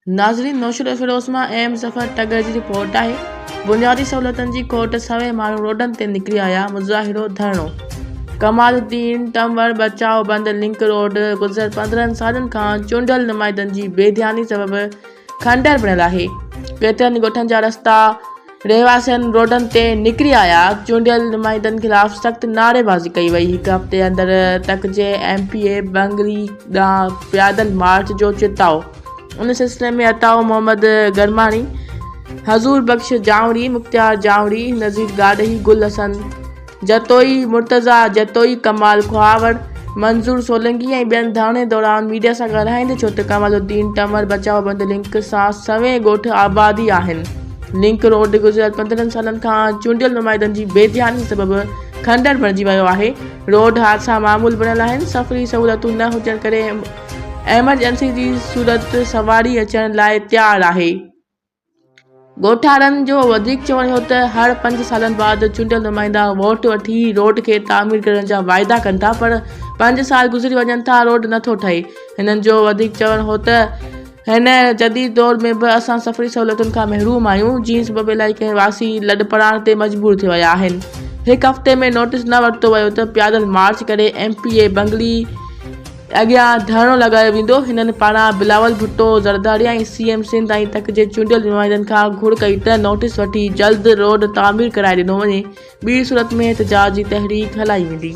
ناظرين نوشهروفيروز مان ايم ظفر ٽڳر جي رپورٽ آهي بنيادي سهولتن جي کوٽ سوين ماڻهو روڊن تي نڪري آيا مظاهرو ڌرڻو ڪمال الدين ٽنور بچاء بند لنڪ روڊ گذريل 15 سالن کان چونڊيل نمائندن جي بي ڌياني سبب کنڊر بڻيل آهي ڪيترن ڳوٺن جا رستا رهواسين روڊن تي نڪري آيا، چونڊيل نمائندن خلاف سخت نعريبازي ڪئي وئي، هڪ هفتي اندر تڪ جي ايم پي اي بنگلي ڏانهن پيادل مارچ جو چتاء، ان سلسلي ۾ عطاء محمد گرماڻي، حضور بخش جانوري، مختيار جانوري، نذير گاڏهي، گل حسن جتوئي، مرتضيٰ جتوئي، ڪمال کهاوڙ، منظور سولنگي ۽ ٻين ڌرڻي دوران ميڊيا سان ڳالهائيندي چيو ته ڪمال الدين ٽمر بچاء بند لنڪ سان سوين ڳوٺ آبادي آهن، لنڪ روڊ گذريل 15 سالن کان چونڊيل نمائندن جي بي ڌياني سبب کنڊر بڻجي ويو آهي، روڊ حادثا معمول بڻيل آهن، سفري سهولتون نه هجڻ ڪري ايمرجنسي جي صورت سواري اچڻ لاء تيار آهي. ڳوٺاڻن جو وڌيڪ چوڻ هو ته هر پنج سالن بعد چونڊيل نمائندا ووٽ وٺي روڊ کي تعمير ڪرڻ جا واعدا ڪن ٿا پر پنج سال گذري وڃن ٿا روڊ نٿو ٺهي هنن جو وڌيڪ چوڻ هو ته هن جديد دور ۾ به اسان سفري سهولتن کان محروم آهيون جنهن سبب علائقي واسي لڏپلاڻ تي مجبور ٿي ويا آهن هڪ هفتي ۾ نوٽيس نه ورتو ويو ته پيادل مارچ ڪري ايم پي اي بنگلي اڳيان ڌرڻو لڳايو ويندو، هنن پاران بلاول ڀٽو زرداري ۽ سي ايم سنڌ ۽ تڪ جي چونڊيل نمائندن کان گهر ڪئي ته نوٽيس وٺي جلد روڊ تعمير ڪرائي ڏنو وڃي، ٻي صورت ۾ احتجاجي تحريڪ هلائي ويندي.